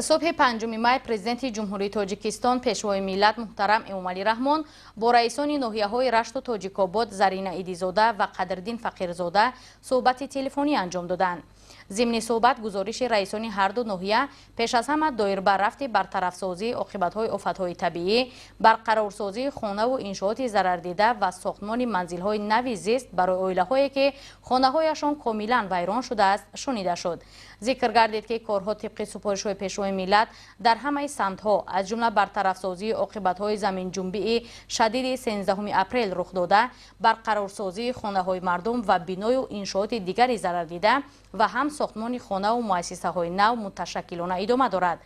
Субҳи 5 май Президенти Ҷумҳурии Тоҷикистон, Пешвои миллат муҳтарам Эмомалӣ Раҳмон бо раисони ноҳияҳои Рашту Тоҷикобод Зарина Идизода ва Қадриддин Фақирзода суҳбати телефонӣ анҷом доданд. Зимни суҳбат гузориши раисони ҳарду ноҳия пеш аз ҳама доир ба рафти бартарафсозии оқибатҳои офатҳои табиӣ, барқарорсозии хонаву иншооти зарардида ва сохтмони манзилҳои нави зист барои оилаҳое, ки хонаҳояшон комилан вайрон шудааст, шунида шуд. Зикр гардид, ки корҳо тибқи супоришҳои Пешвои миллат дар ҳамаи самтҳо, аз ҷумла бартарафсозии оқибатҳои заминҷунбии шадиди 13 апрел рух дода, барқарорсозии хонаҳои мардум ва биною иншооти дигари зарардида ва ҳам сохтмони хонаву муассисаҳои нав муташаккилона идома дорад.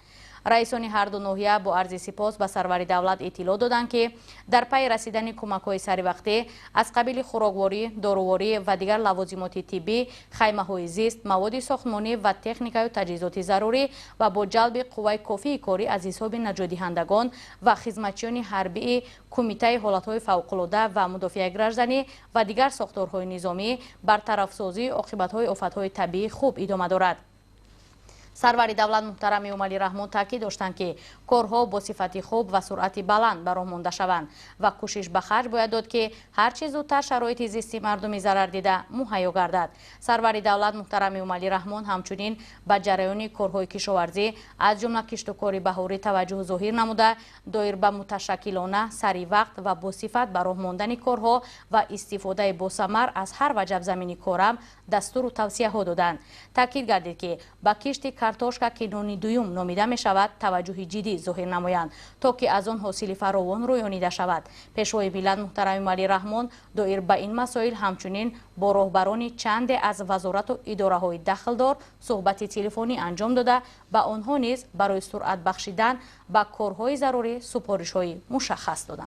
Раисони ҳарду ноҳия бо арзи сипос ба сарвари давлат иттилоъ доданд, ки дар пайи расидани кӯмакҳои саривақтӣ аз қабили хӯрокворӣ, доруворӣ ва дигар лавозимоти тиббӣ, хаймаҳои зист, маводи сохтмонӣ ва техникаю таҷҳизоти зарурӣ ва бо ҷалби қувваи кофии корӣ аз ҳисоби наҷотдиҳандагон ва хизматчиёни ҳарбии Кумитаи ҳолатҳои фавқулода ва мудофиаи гражданӣ ва дигар сохторҳои низомӣ бартарафсозии оқибатҳои офатҳои табиӣ хуб идома дорад. Сарвари давлат муҳтарам Эмомалӣ Раҳмон таъкид доштанд, ки корҳо бо сифати хуб ва суръати баланд ба роҳ монда шаванд ва кӯшиш ба харҷ бояд дод, ки ҳар чӣ зудтар шароити зисти мардуми зарардида муҳайё гардад. Сарвари давлат муҳтарам Эмомалӣ Раҳмон ҳамчунин ба ҷараёни корҳои кишоварзӣ, аз ҷумла киштукори баҳорӣ таваҷҷӯҳ зоҳир намуда, доир ба муташаккилона, сари вақт ва босифат ба роҳ мондани корҳо ва истифодаи босамар аз ҳар ваҷаб замини корам дастуру тавсияҳо доданд. Таъкид гардид, ки ба кишти картошка, ки нони дуюм номида мешавад, таваҷҷӯҳи ҷиддӣ зоҳир намоянд, то ки аз он ҳосили фаровон рӯёнида шавад. Пешвои миллат муҳтарам Эмомалӣ Раҳмон доир ба ин масоил ҳамчунин бо роҳбарони чанде аз вазорату идораҳои дахлдор суҳбати телефонӣ анҷом дода, ба онҳо низ барои суръат бахшидан ба корҳои зарурӣ супоришҳои мушаххас доданд.